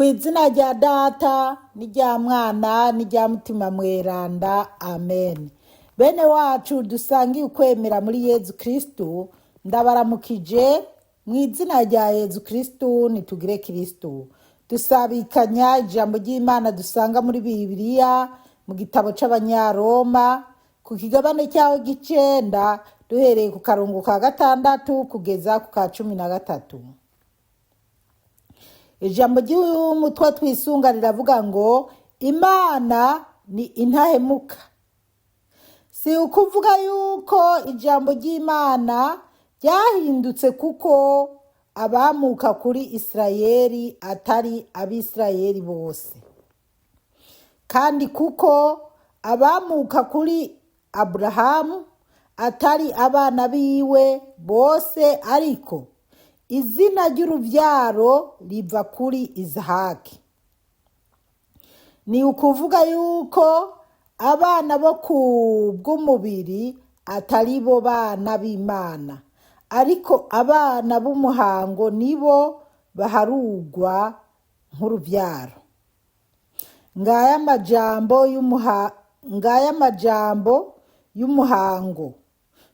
Ku izina rya Data n'irya Mwana n'irya Mutima Mweranda, amen. Bene wacu dusangiye ukwemera muri Yezu Kristu, ndabaramukije mu izina rya Yezu Kristu. Nitugire Kristu. Dusabikanya ijambo ry'Imana dusanga muri Bibiliya mu gitabo c'Abanyaroma ku kigabane cyaho g'icenda, duhereye ku karongo ka 6 kugeza ku ka 13. Ijambo ry'umutwe twisunga riravuga ngo: "Imana ni intahemuka." Si ukuvuga yuko ijambo ry'Imana ryahindutse, kuko abamuka kuri Isirayeli atari Abisirayeli bose, kandi kuko abamuka kuri Aburahamu atari abana biwe bose, ariko izina ry'uruvyaro riva kuri Izahaki. Ni ukuvuga yuko abana bo ku bw'umubiri atari bo bana b'Imana, ariko abana b'umuhango nibo baharugwa nk'uruvyaro. Ngaya amajambo y'umuhango: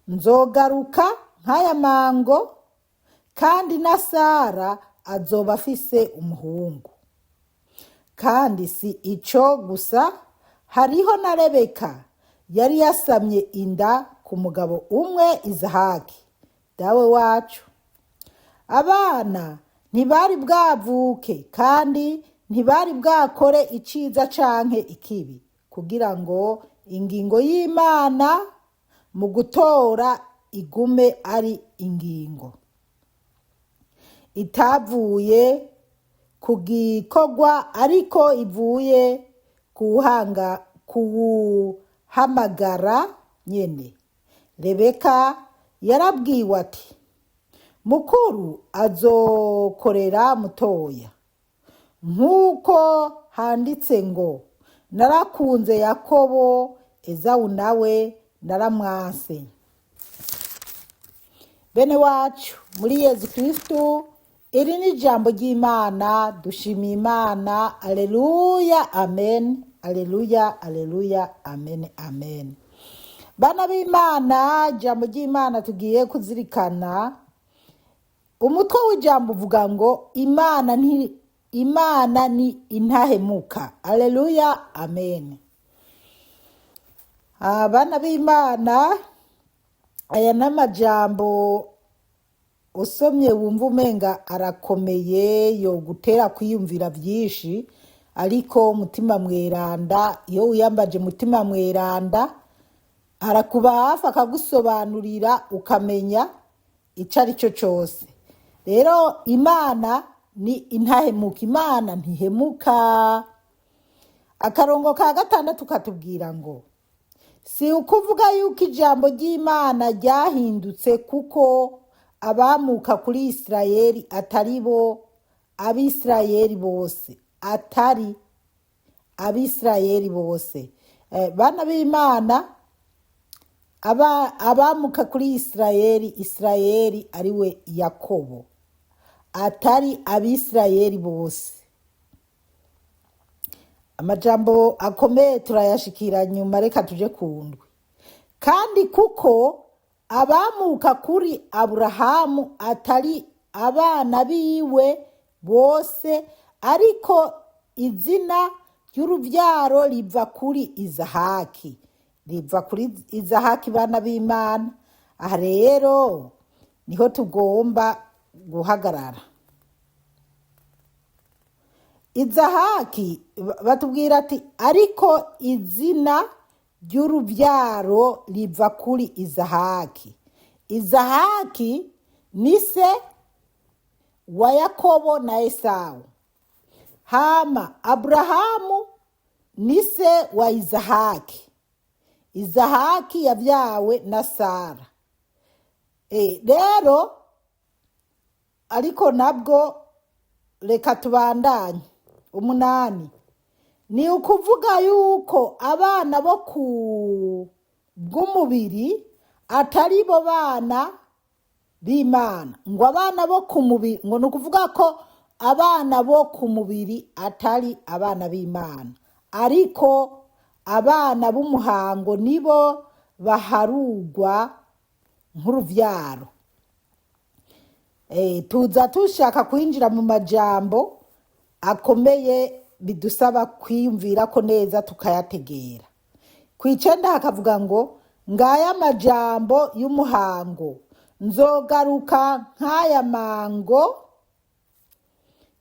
"Nzogaruka nk'aya mango, kandi na Sara azoba afise umuhungu." Kandi si ico gusa, hariho na Rebeka yari yasamye inda ku mugabo umwe Izahaki, dawe wacu. Abana ntibari bwavuke kandi ntibari bwakore iciza canke ikibi, kugira ngo ingingo y'Imana mu gutora igume ari ingingo itavuye ku gikorwa, ariko ivuye kuwuhamagara nyene. Rebeka yarabwiwe ati: "Mukuru azokorera mutoya." Nk'uko handitse ngo: "Narakunze Yakobo, Ezawu nawe naramwanse." Bene wacu muri Yezu Kristu, iri ni ijambo ry'Imana. Dushimiye Imana. Aleluya, amen. Aleluya, aleluya, amen, amen. Bana b'Imana, ijambo ry'Imana tugiye kuzirikana, umutwe w'ijambo uvuga ngo: "Imana ni intahemuka." Aleluya, amen. Abana b'Imana, aya n'amajambo usomye wumva umenga arakomeye, yo gutera kwiyumvira byinshi, ariko Mutima Mweranda, iyo wiyambaje Mutima Mweranda, arakuba hafi akagusobanurira, ukamenya icyo ari cyo cyose. Rero Imana ni intahemuka, Imana ntihemuka. Akarongo ka 6 katubwira ngo: "Si ukuvuga yuko ijambo ry'Imana ryahindutse, kuko abamuka kuri Isirayeli atari bo Abisirayeli bose, atari Abisirayeli bose." Bana b'Imana, abamuka kuri Isirayeli, Isirayeli ariwe Yakobo, atari Abisirayeli bose. Amajambo akomeye turayashikira nyuma, reka tuje ku 7. Kandi kuko abamuka kuri Aburahamu atari abana biwe bose, ariko izina ry'uruvyaro riva kuri Izahaki, riva kuri Izahaki. Bana b'Imana, aha rero niho tugomba guhagarara. Izahaki, batubwira ati: "Ariko izina ry'uruvyaro riva kuri Izahaki." Izahaki ni se wa Yakobo na Esawu. Hama Aburahamu ni se wa Izahaki. Izahaki yavyawe na Sara. Rero ariko nabwo reka tubandanye. 8: Ni ukuvuga yuko abana bo ku bw'umubiri atari bo bana b'Imana. Ngo abana bo ku mubiri, ngo ni ukuvuga ko abana bo ku mubiri atari abana b'Imana, ariko abana b'umuhango nibo baharugwa nk'uruvyaro. Tuza tushaka kwinjira mu majambo akomeye bidusaba kwiyumvira ko neza tukayategera. Kw'icenda hakavuga ngo ngaya amajambo y'umuhango, nzogaruka nk'aya mango,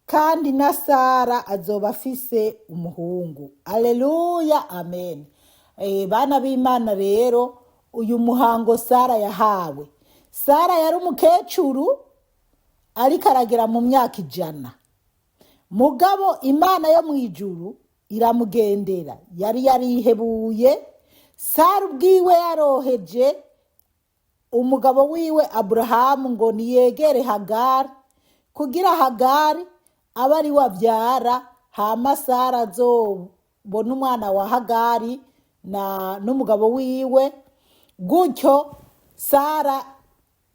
kandi na Sara azoba afise umuhungu. Aleluya, amen. Bana b'Imana rero, uyu muhango Sara yahawe, Sara yari umukecuru ariko aragera mu myaka 100, mugabo Imana yo mu ijuru iramugendera. Yari yarihebuye, Sara ubwiwe yaroheje umugabo wiwe Aburahamu ngo niyegere Hagari, kugira Hagari abe ari we avyara, hama Sara azobona umwana wa Hagari na n'umugabo wiwe, gutyo Sara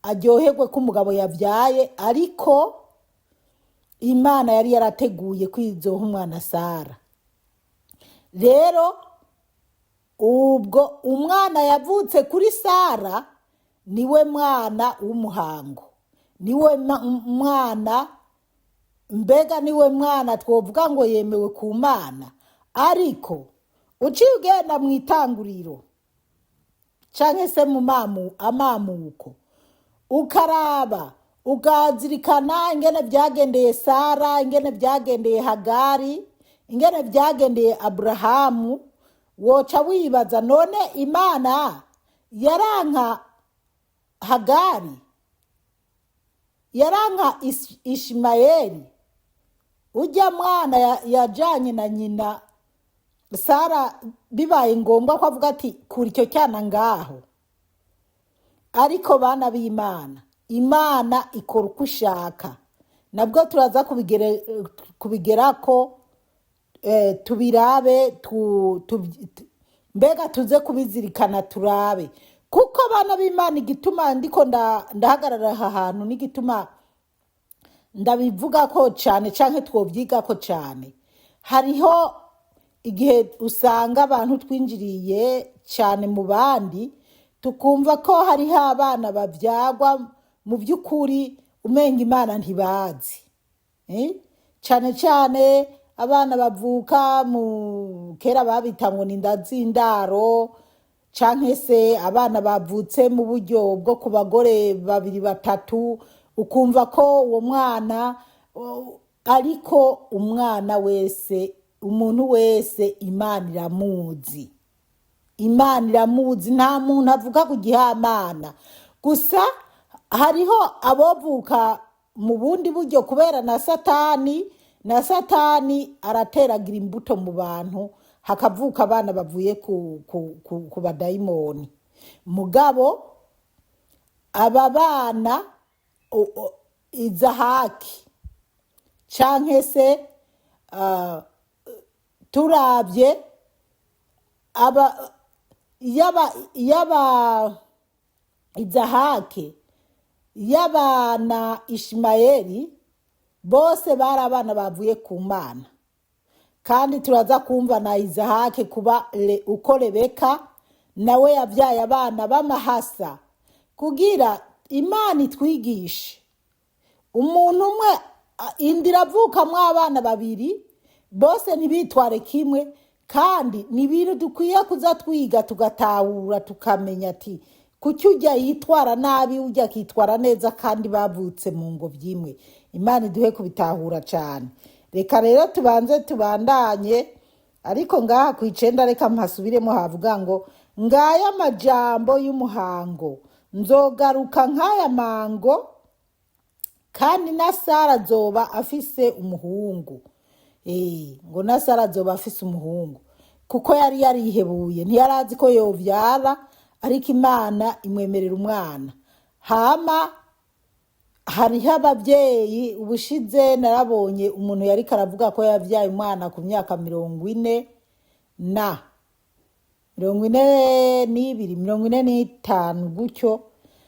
aryoherwe ko umugabo yavyaye. Ariko Imana yari yarateguye kwizoha umwana Sara. Rero ubwo umwana yavutse kuri Sara niwe mwana w'umuhango, niwe mwana, mbega niwe mwana twovuga ngo yemewe ku Mana. Ariko uciye ugenda mu itanguriro canke se mu amamuko, ukaraba ukazirikana ingene vyagendeye Sara, ingene vyagendeye Hagari, ingene vyagendeye Aburahamu, woca wibaza none Imana yaranka Hagari, yaranka Ishimayeli, ujya mwana yajanye na nyina Sara, bibaye ngombwa ko avuga ati kura icyo cyana ngaho. Ariko bana b'Imana, Imana ikora uko ishaka, nabwo turaza kubigerako, tubirabe, mbega tuze kubizirikana turabe. Kuko bana b'Imana, igituma ndiko ndahagarara aha hantu n'igituma ndabivuga ko cyane canke twobyiga ko cyane, hariho igihe usanga abantu twinjiriye cyane mu bandi, tukumva ko hariho abana bavyagwa mu by'ukuri umenga Imana ntibazi. Cane cane abana bavuka mu kera babita ngo ni inda z'indaro, canke se abana bavutse mu buryo bwo ku bagore babiri batatu, ukumva ko uwo mwana ariko umwana wese, umuntu wese, Imana iramuzi. Imana iramuzi, nta muntu avuka ku gihamana. Gusa hariho abovuka mu bundi buryo kubera na Satani, na Satani arateragira imbuto mu bantu, hakavuka abana bavuye ku badayimoni. Mugabo aba bana Izahaki canke se turavye aba yaba Izahake, yaba na Ishimayeli, bose bari abana bavuye ku Mana. Kandi turaza kumva na Izahake kuba uko Rebeka nawe yabyaye abana b'amahasa, kugira Imana itwigishe umuntu umwe inda iravukamwo abana babiri, bose ntibitware kimwe. Kandi ni ibintu dukwiye kuza twiga tugatahura, tukamenya ati kuki ujya yitwara nabi, ujya akitwara neza, kandi bavutse mu ngobyi imwe. Imana iduhe kubitahura cyane. Reka rero tubanze tubandanye, ariko ngaha ku 9 reka mpasubiremo, havuga ngo ngaya amajambo y'umuhango, nzogaruka nk'aya mango, kandi na Sara azoba afise umuhungu. Ngo na Sara azoba afise umuhungu, kuko yari yarihebuye, ntiyari azi ko yovyara, ariko Imana imwemerera umwana. Hama hariho abavyeyi, ubushize narabonye umuntu yariko aravuga ko yavyaye umwana ku myaka 40 na 42, 45 gutyo.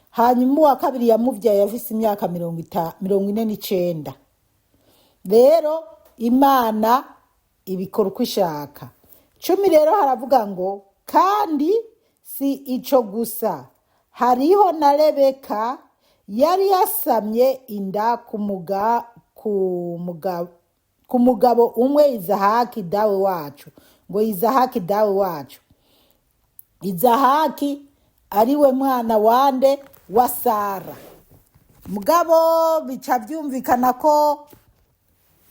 Hanyuma uwa kabiri yamuvyaye afise imyaka 49. Rero Imana ibikora uko ishaka. 10 rero haravuga ngo kandi si ico gusa, hariho na Rebeka yari yasamye inda ku mugabo umwe Izahaki dawe wacu. Ngo Izahaki dawe wacu, Izahaki ariwe mwana wande? Wa Sara. Mugabo bica byumvikana ko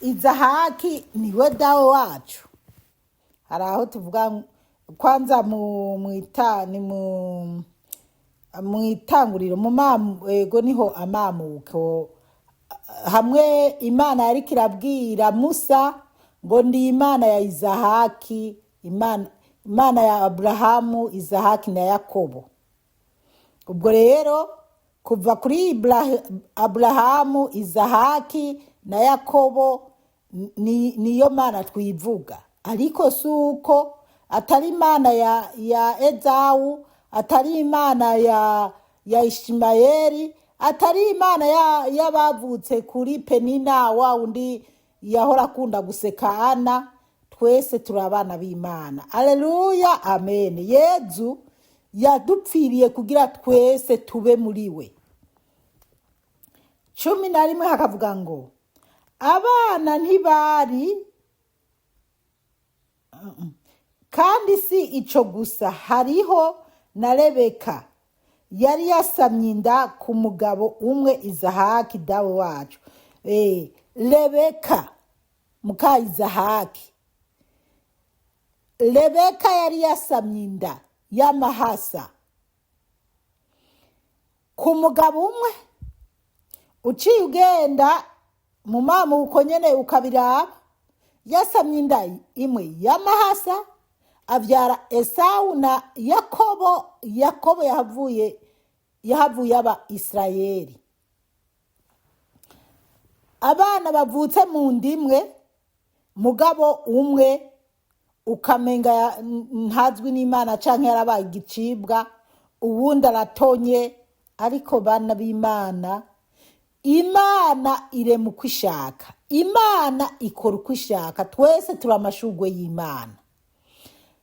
Izahaki niwe dawe wacu. Hari aho tuvuga kwanza mu mwita ni mu mwitanguriro mu ego niho amamuko hamwe Imana yariko irabwira Musa ngo ndi Imana ya Izahaki, Imana ya Aburahamu, Izahaki na Yakobo. Ubwo rero kuva kuri Aburahamu, Izahaki na Yakobo niyo Mana twivuga. Ariko si uko atari Imana ya Ezawu, atari Imana ya Ishimayeli, atari Imana y'abavutse kuri Penina wa wundi yahora akunda guseka Ana. Twese turi abana b'Imana. Aleluya, amen. Yezu yadupfiriye kugira twese tube muri we. 11 hakavuga ngo abana ntibari, kandi si ico gusa, hariho na Rebeka yari yasamye inda ku mugabo umwe Izahaki dawe wacu. Rebeka muka Izahaki, Rebeka yari yasamye inda y'amahasa ku mugabo umwe. Uciye ugenda mu mamuko nyene ukabiraba, yasamye inda imwe y'amahasa avyara Esawu na Yakobo. Yakobo yahavuye aba Isirayeli. Abana bavutse mu ndimwe, mugabo umwe ukamenga ntazwi n'Imana canke yarabaye igicibwa, uwundi aratonye. Ariko bana b'Imana, Imana irema uko ishaka, Imana ikora uko ishaka. Twese turi amashurwe y'Imana.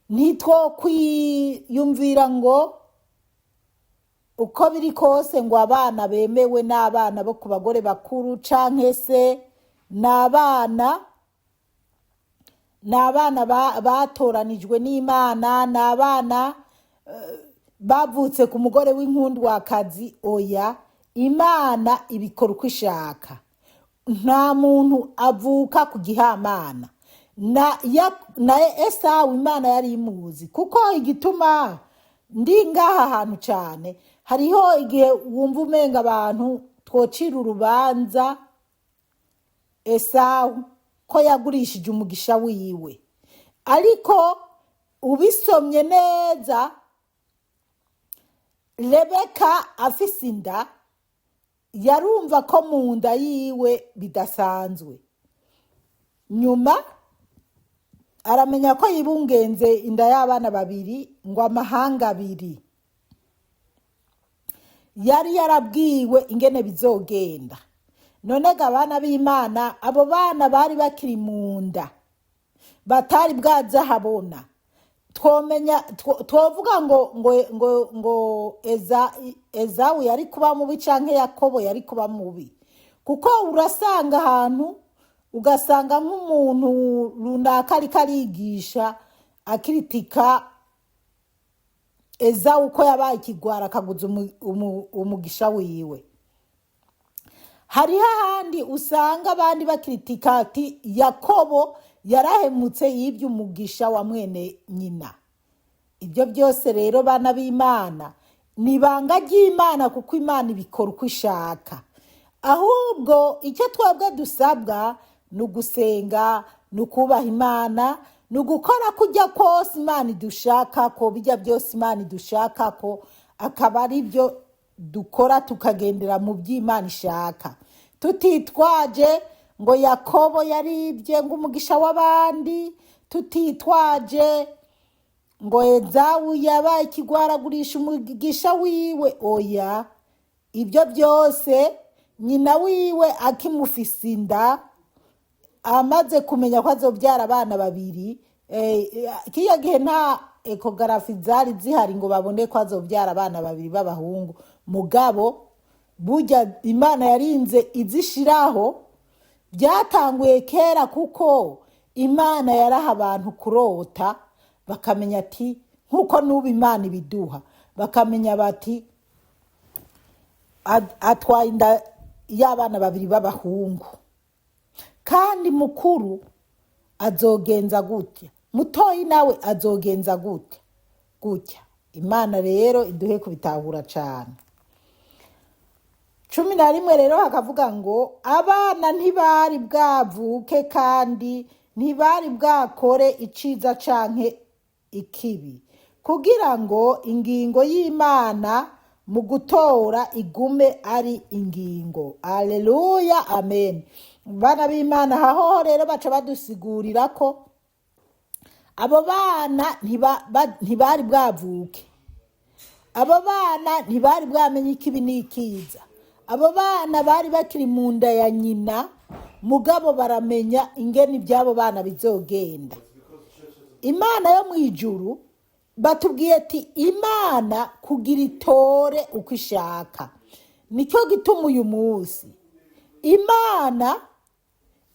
Ntitwokwiyumvira ngo uko biri kose ngo abana bemewe n'abana bo ku bagore bakuru canke se n'abana batoranijwe n'Imana, n'abana bavutse ku mugore w'inkundwakazi. Oya, Imana ibikora uko ishaka. Nta muntu avuka ku gihamana. Na Esawu Imana yari imuzi, kuko igituma ndi ngaha hantu cyane, hariho igihe wumva umenga abantu twocira urubanza Esawu ko yagurishije umugisha wiwe, ariko ubisomye neza, Rebeka afise inda yarumva ko mu nda yiwe bidasanzwe. Nyuma aramenya ko yibungenze inda y'abana babiri, ngo amahanga abiri. Yari yarabwiwe ingene bizogenda. None ga abana b'Imana, abo bana bari bakiri mu nda batari bwaza habona, twomenya twovuga ngo Ezawu yari kuba mubi canke Yakobo yari kuba mubi? Kuko urasanga ahantu ugasanga nk'umuntu runaka ariko arigisha akiritika Ezawu ko yabaye ikigwara akaguza umugisha wiwe. Hariho ahandi usanga abandi bakiritika ati Yakobo yarahemutse yibye umugisha wa mwene nyina. Ibyo byose rero bana b'Imana ni ibanga ry'Imana, kuko Imana ibikora uko ishaka. Ahubwo icyo twebwe dusabwa ni ugusenga, ni ukubaha Imana, ni ugukora kujya kose Imana idushaka ko, bijya byose Imana idushaka ko akaba ari byo dukora, tukagendera mu by'Imana ishaka, tutitwaje ngo Yakobo yaribye ngo umugisha w'abandi, tutitwaje ngo Ezawu yabaye ikigwara agurisha umugisha wiwe. Oya, ibyo byose nyina wiwe akimufise inda. Amaze kumenya ko azobyara abana babiri, kiriya gihe nta échographie zari zihari ngo babone ko azobyara abana babiri b'abahungu. Mugabo burya Imana yarinze izishiraho, byatanguye kera, kuko Imana yaraha abantu kurota bakamenya ati, nk'uko n'ubu Imana ibiduha, bakamenya bati atwaye inda y'abana babiri b'abahungu, kandi mukuru azogenza gutya, mutoyi nawe azogenza gutya gutya. Imana rero iduhe kubitahura cyane. 11 rero hakavuga ngo abana ntibari bwavuke kandi ntibari bwakore iciza canke ikibi, kugira ngo ingingo y'Imana mu gutora igume ari ingingo. Aleluya, amen. Bana b'Imana, hahoho rero baca badusigurira ko abo bana ntibari bwavuke, abo bana ntibari bwamenye ikibi n'ikiza, abo bana bari bakiri mu nda ya nyina, mugabo baramenya ingene iby'abo bana bizogenda. Imana yo mu ijuru batubwiye ati Imana kugira itore uko ishaka. Nicyo gituma uyu munsi Imana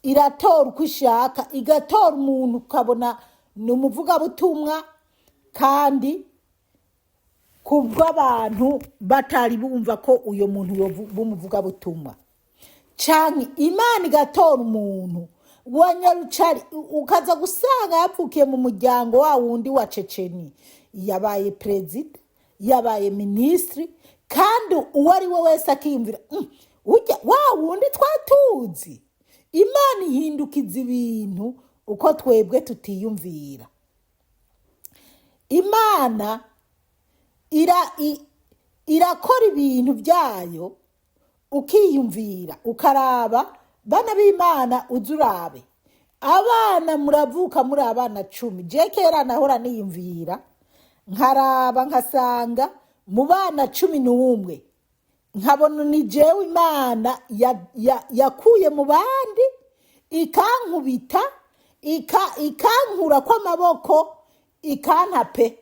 iratora uko ishaka, igatora umuntu ukabona ni umuvugabutumwa, kandi kubw'abantu batari bumva ko uyo muntu yoba umuvugabutumwa, canke Imana igatora umuntu wa nyarucari, ukaza gusanga yavukiye mu muryango wa wundi wa Ceceni, yabaye perezida, yabaye minisitiri, kandi uwo ari we wese akiyumvira urya wa wundi twatuzi. Imana ihindukiza ibintu uko twebwe tutiyumvira. Imana irakora ibintu byayo ukiyumvira, ukaraba. Bana b'Imana, uze urabe abana muravuka muri abana 10. Je kera nahora niyumvira, nkaraba nkasanga mu bana 11, nkabona ni jewe Imana yakuye mu bandi, ikankubita, ikankura kw'amaboko, ikanta pe.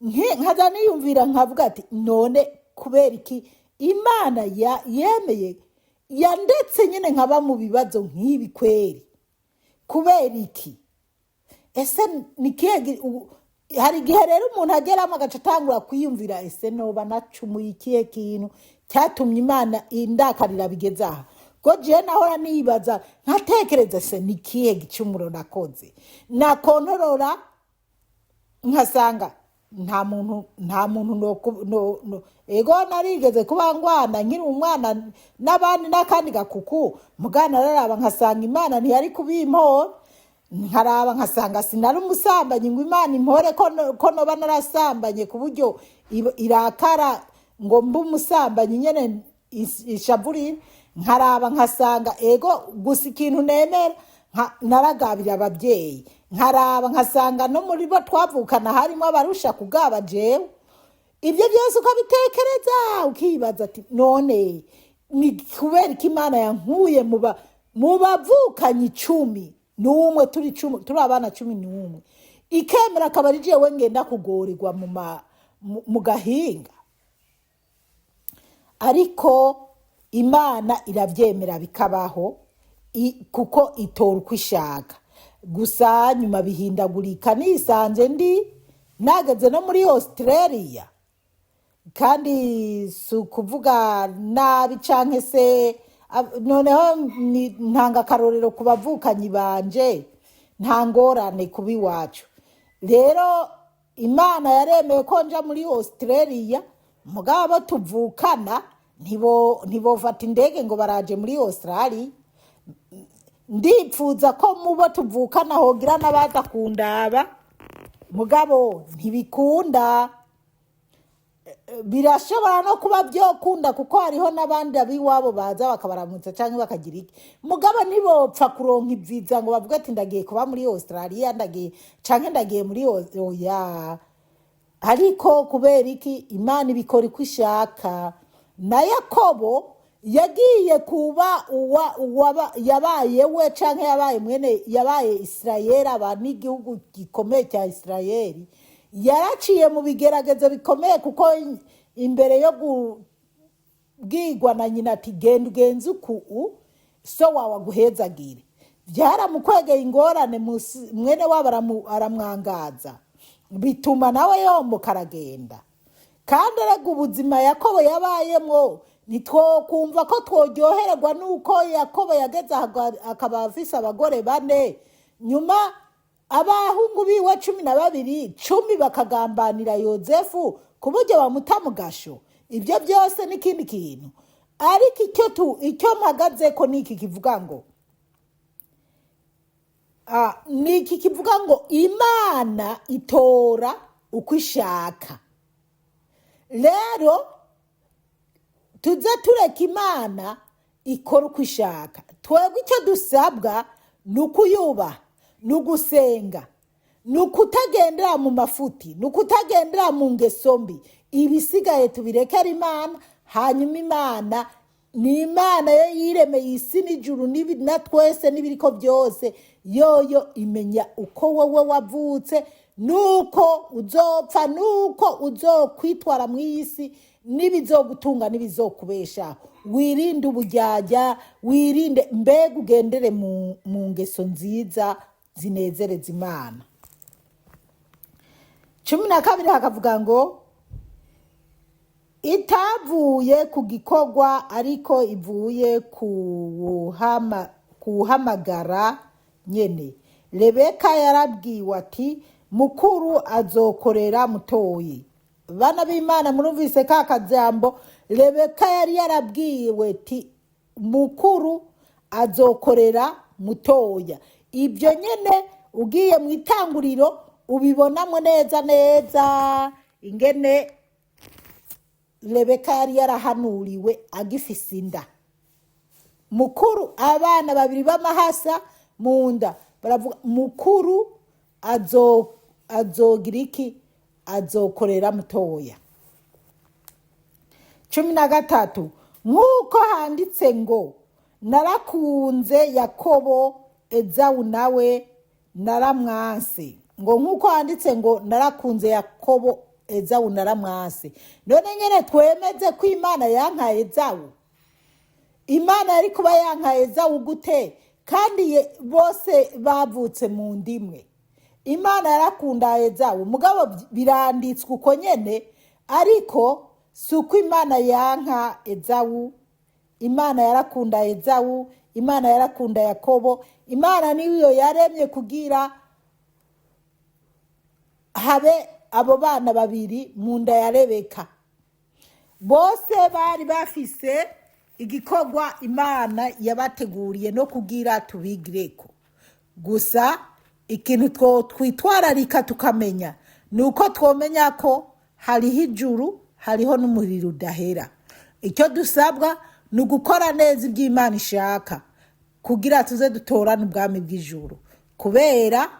Nkaza niyumvira nkavuga ati none kubera iki Imana yemeye yandetse nyine nkaba mu bibazo nk'ibi kweri? Kubera iki? Ese ni kihe hari igihe rero umuntu ageramo agaca atangura kwiyumvira: ese noba nacumuye ikihe kintu cyatumye Imana indakarira bigeze aha? Ko jewe nahora nibaza nkatekereza: se ni ikihe gicumuro nakoze? Nakontorora nkasanga nta muntu no, ego narigeze kuba ngwana nkiri umwana n'abandi n'akandi gakuku, mugana araraba nkasanga Imana ntiyari kubimpora. Nkaraba nkasanga sinari umusambanyi ngo Imana impore ko noba narasambanye ku buryo irakara ngo mbe umusambanyi nyene ishavurire. Nkaraba nkasanga ego, gusa ikintu nemera naragabira ababyeyi. Nkaraba nkasanga no muri bo twavukana harimo abarusha kugaba jewe. Ibyo byose ukabitekereza, ukibaza ati none ni kubera ko Imana yankuye mu bavukanyi 11, turi 10, turi abana 11, ikemera akaba ari jewe ngenda kugorerwa mu gahinga. Ariko Imana irabyemera bikabaho, kuko itora uko ishaka. Gusa nyuma bihindagurika, nisanze ndi nageze no muri Australia. Kandi si ukuvuga nabi canke se noneho ntanga akarorero ku bavukanyi banje, nta ngorane kuba iwacu. Rero Imana yaremeye ko nja muri Australia, mugabo abo tuvukana ntibofata indege ngo baraje muri Australia. Ndipfuza ko mubo tuvukana hogira n'abaza kundaba, mugabo ntibikunda. Birashobora no kuba byokunda, kuko hariho n'abandi ab'iwabo baza bakabaramutsa cyangwa bakagira iki, mugabo ntibopfa kuronka ibyiza ngo bavuge ati ndagiye kuba muri Australia, ndagiye canke ndagiye muri oya. Ariko kubera iki? Imana ibikora uko ishaka. Na Yakobo Yagiye kuba uwa uwaba yabaye we canke yabaye mwene, yabaye Isirayeli, aba n'igihugu gikomeye cya Isirayeli. Yaraciye mu bigeragezo bikomeye, kuko imbere yo kubwirwa na nyina ati genda ugenze uku so wawe aguhezagire, byaramukwegeye ingorane. Mwene wabo aramwangaza, bituma nawe yomboka aragenda. Kandi erega ubuzima Yakobo yabayemwo, ntitwokumva ko tworyoherwa n'uko Yakobo yageze aho akaba afise abagore bane, nyuma abahungu biwe 12, 10 bakagambanira Yozefu ku buryo bamuta mu gasho. Ibyo byose n'ikindi kintu, ariko icyo mpagazeko ni iki kivuga ngo ni iki kivuga ngo Imana itora uko ishaka. Rero tuze tureka Imana ikora uko ishaka. Twebwe icyo dusabwa ni ukuyubaha, ni ugusenga, ni ukutagendera mu mafuti, ni ukutagendera mu ngeso mbi. Ibisigaye tubirekere Imana. Hanyuma Imana ni Imana yo yiremeye isi n'ijuru na twese n'ibiriko byose. Yoyo imenya uko wowe wavutse, nuko uzopfa, nuko uzokwitwara mu isi, n'ibizogutunga n'ibizokubeshaho. Wirinde ubujyajya, wirinde mbega, ugendere mu ngeso nziza zinezereza Imana. 12 hakavuga ngo itavuye ku gikorwa, ariko ivuye kuhamagara nyene. Rebeka yarabwiwe ati mukuru azokorera mutoyi. Bana b'Imana, murumvise ka kajambo? Rebeka yari yarabwiwe ati mukuru azokorera mutoya. Ibyo nyene ugiye mu Itanguriro ubibonamo neza neza, ingene Rebeka yari yarahanuriwe agifise inda. Mukuru, abana babiri b'amahasa mu nda, baravuga mukuru azogira iki? Azokorera mutoya. 13, nk'uko handitse ngo narakunze Yakobo, Ezawu nawe naramwanse. Ngo nk'uko handitse ngo narakunze Yakobo, Ezawu naramwanse. None nyene twemeze ko Imana yanka Ezawu? Imana yari kuba yanka Ezawu gute kandi bose bavutse mu ndimwe? Imana yarakunda Ezawu, mugabo biranditswe uko nyene, ariko si uko Imana yanka Ezawu. Imana yarakunda Ezawu, Imana yarakunda Yakobo. Imana niyo yaremye kugira habe abo bana babiri mu nda ya Rebeka. Bose bari bafise igikorwa Imana yabateguriye no kugira tubigireko. Gusa ikintu twitwararika tukamenya ni uko twomenya ko hariho ijuru, hariho n'umuriro udahera. Icyo dusabwa ni ugukora neza ibyo Imana ishaka kugira tuze dutorane ubwami bw'ijuru, kubera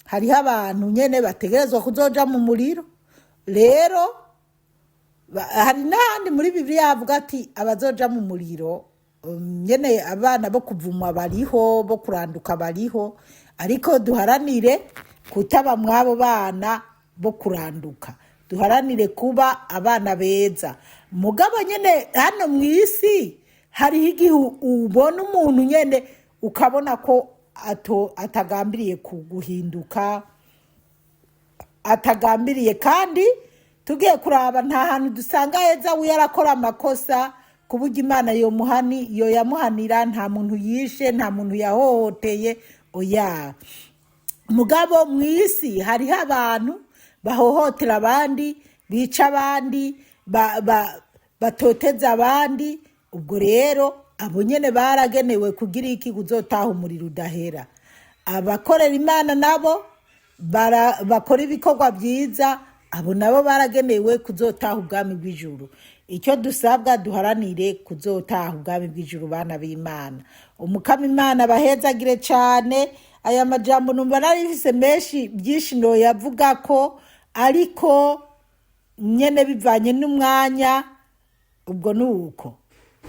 hariho abantu nyene bategerezwa kuzoja mu muriro. Rero hari n'ahandi muri Bibiliya havuga ati abazoja mu muriro, nyene abana bo kuvumwa bariho, bo kuranduka bariho, ariko duharanire kutaba mw'abo bana bo kuranduka, duharanire kuba abana beza. Mugabo nyene hano mu isi hariho igihe ubona umuntu nyene ukabona ko atagambiriye kuguhinduka, atagambiriye. Kandi tugiye kuraba, nta hantu dusanga Ezawu yarakora amakosa ku buryo Imana yo yamuhanira. Nta muntu yishe, nta muntu yahohoteye, oya. Mugabo mu isi hariho abantu bahohotera abandi, bica abandi, batoteza abandi. Ubwo rero abo nyene baragenewe kugira iki? Kuzotaha umuriro udahera. Abakorera Imana nabo bakora ibikorwa byiza, abo nabo baragenewe kuzotaha ubwami bw'ijuru. Icyo dusabwa, duharanire kuzotaha ubwami bw'ijuru. Bana b'Imana, Umukama Imana bahezagire cyane. Aya majambo numva narifise menshi, byinshi noyavuga ko, ariko nyene bivanye n'umwanya, ubwo ni uko.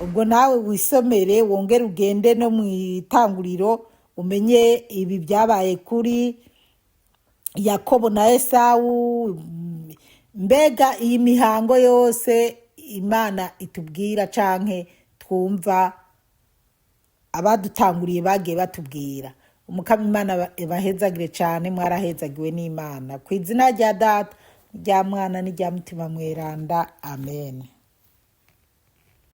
Ubwo nawe wisomere, wongere ugende no mu itanguriro umenye ibi byabaye kuri Yakobo na Esawu. Mbega iyi mihango yose Imana itubwira canke twumva abadutanguriye bagiye batubwira. Umukama Imana ibahezagire cane. Mwarahezagiwe n'Imana. Ku izina rya Data, rya Mwana n'irya Mutima Mweranda, amen.